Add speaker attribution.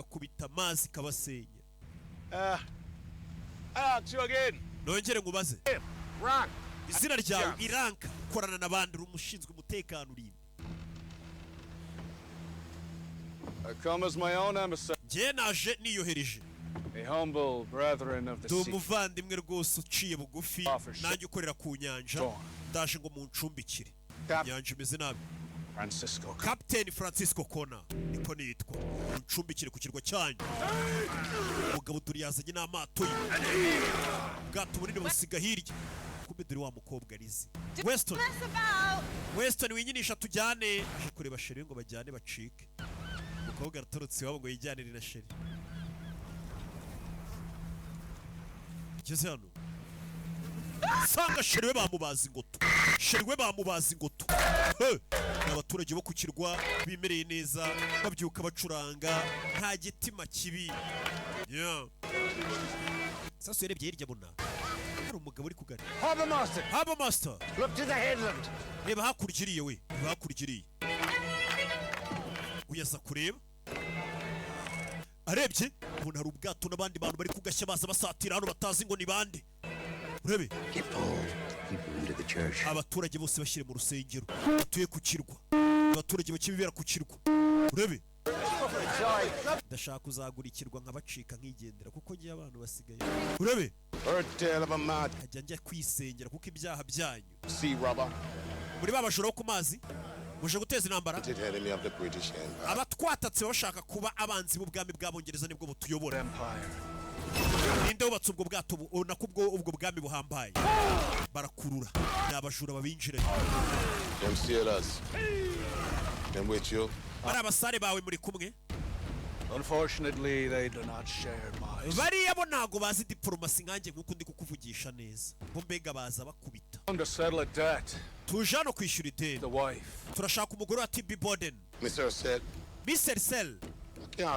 Speaker 1: Akubita amazi kabasenya.
Speaker 2: I ask you again.
Speaker 1: Nongere nkubaze.
Speaker 2: Rank.
Speaker 1: Izina ryawe, iranka, ukorana n'abandi, uri umushinzwe umutekano, urinde?
Speaker 3: I come as my own emissary,
Speaker 1: Njye naje niyohereje.
Speaker 3: a humble brethren of the
Speaker 1: Ndi
Speaker 3: sea.
Speaker 1: umuvandimwe rwose uciye bugufi, nanjye ukorera ku nyanja. Ndaje ngo muncumbikire, inyanja imeze nabi.
Speaker 3: Francisco.
Speaker 1: Captain Francisco Connor niko nitwa, muncumbikire ku kirwa cyanyu. Umugabo dore yazanye n'amato ye, ubwato bunini busiga hirya. Kumbe dore wa mukobwa arizi Weston.
Speaker 4: Mess about.
Speaker 1: Weston, winyinisha tujyane. Aje kureba chéri ngo bajyane bacike. Umukobwa aratorotse iwabo ngo yijyanire na chéri. Ngeze hano sanga chéri we bamubaza ingoto, chéri we bamubaza ingoto. He! Ni abaturage bo ku kirwa bimereye neza, babyuka bacuranga, nta gitima kibi. Yeah. Sasa urebye hirya abona hari umugabo uri kugana.
Speaker 5: Harbour Master!
Speaker 1: Harbour Master!
Speaker 5: Look to the headland!
Speaker 1: Reba hakurya iriya we, reba hakurya iriya. Uyaza kureba, arebye ubona hari ubwato n'abandi bantu bari kugashya, baza basatira hano batazi ngo ni bande. Urebe.
Speaker 6: Get all people into the church.
Speaker 1: Abaturage bose bashyire mu rusengero batuye ku kirwa, abaturage bakibibera ku kirwa. Urebe, ndashaka kuzagura ikirwa nkabacika nkigendera, kuko ngiye abantu basigaye. Urebe.
Speaker 7: Heard tale of a mad
Speaker 1: nkajya njya kwisengera kuko ibyaha byanyu.
Speaker 7: Sea robber.
Speaker 1: Muri ba bajura bo ku mazi muje guteza intambara.
Speaker 7: Enemy of the British Empire.
Speaker 1: Abatwatatse bashaka kuba abanzi b'ubwami bw'Abongereza, nibwo butuyobora. Ninde wubatse ubwo bwato nako ubwo bwami buhambaye? Barakurura, ni abajura babinjiranye.
Speaker 7: Them sailors. Them with you.
Speaker 1: Bari abasare bawe muri kumwe?
Speaker 3: Unfortunately, they do not share my.
Speaker 1: Bariya bo ntago bazi diporomasi nkanjye nk'uko ndi kukuvugisha neza. Bo mbega baza bakubita.
Speaker 3: To settle a debt.
Speaker 1: Tuje hano kwishyura ideni.
Speaker 3: The wife.
Speaker 1: Turashaka umugore wa TB Boden.
Speaker 7: Mr. Said,
Speaker 1: Mr. Sel.
Speaker 7: I can't